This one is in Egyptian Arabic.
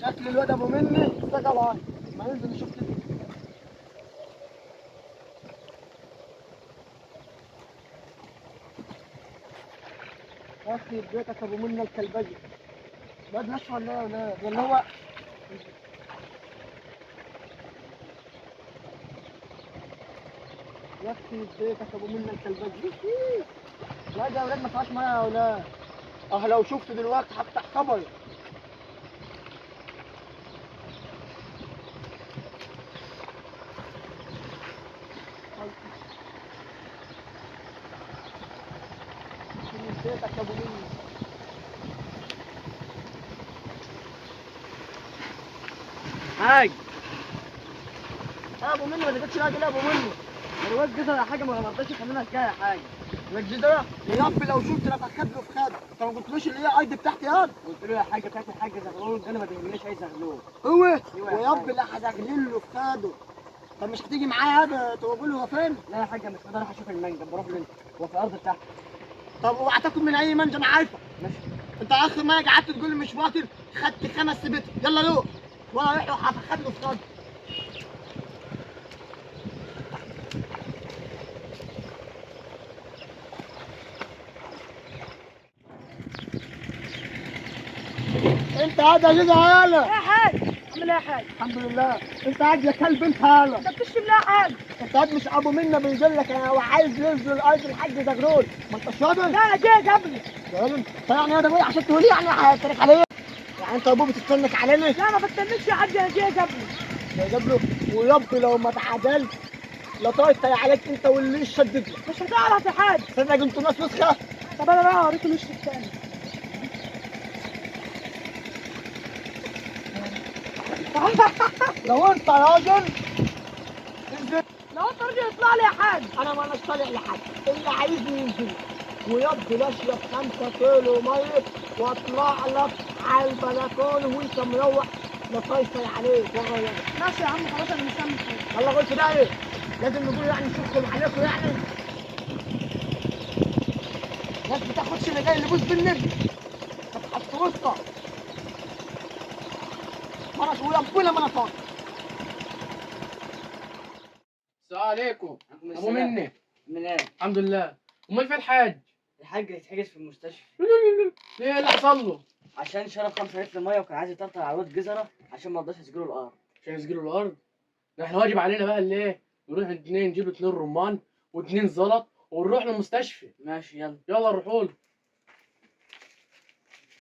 شكل الواد ابو مني اشتغل عادي. ما ننزل نشوف كده. يا اخي بيتك ابو مني الكلبجي. الواد ماشي ولا ايه ولا هو؟ يا اخي بيتك ابو مني الكلبجي. لا ده يا ولاد ما فيهاش مية يا ولاد. اه لو شفت دلوقتي هفتح خبري. بيتك يا ابو مني. حاج يا ابو مني ما تجيش راجل يا ابو مني. الواد جزر يا حاجة ما رضاش يخلينا حكاية يا حاج. الواد جزر يا رب لو شفت انا فخد له في خده. انت ما قلتلوش اللي هي ايدي بتاعتي ياض؟ قلت له يا حاجة بتاعت الحاج زغلول ده انا ما بيهمنيش اي زغلول. هو ويا رب لا هزغلل له في خده. طب مش هتيجي معايا ياض تقول له هو فين؟ لا يا حاجة مش فاضي، اروح اشوف المنجم. بروح له انت، هو في الارض بتاعته. طب اوعى تاكل من اي منجم انا عارفه. ماشي. انت اخر مرة قعدت تقول لي مش واكل، خدت 5 بيت. يلا روح وانا رايح وهفخد له في خده. انت قاعد يا جدع يالا. يا حاج عامل ايه يا حاج؟ الحمد لله. انت قاعد يا كلب انت يالا. انت بتشتم ليه يا حاج؟ انت قاعد مش ابو منا بيقول لك انا عايز ينزل ارض الحاج زغلول، ما انتش راضي؟ لا انا جاي قبلي. يا طيب يعني يا ابويا عشان تقولي يعني هترك عليا؟ يعني انت ابوه بتتنك علينا؟ لا ما بتتنكش يا حاج، انا جاي قبلي. جاي قبله ويا لو ما اتعدلت لا طايت عليك انت واللي شدد لك. مش هتعرف يا حاج. صدق انتوا ناس وسخة. طب انا بقى هوريك الوش الثاني. لو انت راجل انزل. لو انت راجل اطلع لي يا حاج. انا ما اناش طالع لحد، اللي عايزني ينزل. ويا بشرب 5 كيلو مية واطلع لك على البلكونه وانت مروح لطيفي عليك واغيرك. ماشي يا عم خلاص انا مش هعمل حاجة. يلا قلت ده ايه؟ لازم نقول يعني نشوفكم عليكم يعني. ناس بتاخدش اللي جاي اللي بوس بالنبي. ما تحط وسطك. وربنا ما انا فاضي. السلام عليكم. ابو مني. من ايه؟ الحمد لله. امال فين الحاج؟ الحاج اتحجز في المستشفى. ليه اللي حصل له؟ عشان شرب 5 لتر مية وكان عايز يطرطر على الواد جزرة عشان ما رضاش يسجلوا الارض. عشان يسجلوا الارض؟ ده احنا واجب علينا بقى اللي ايه؟ نروح نجيب 2 رمان و2 زلط ونروح للمستشفى. ماشي يلا. يلا نروحوا له.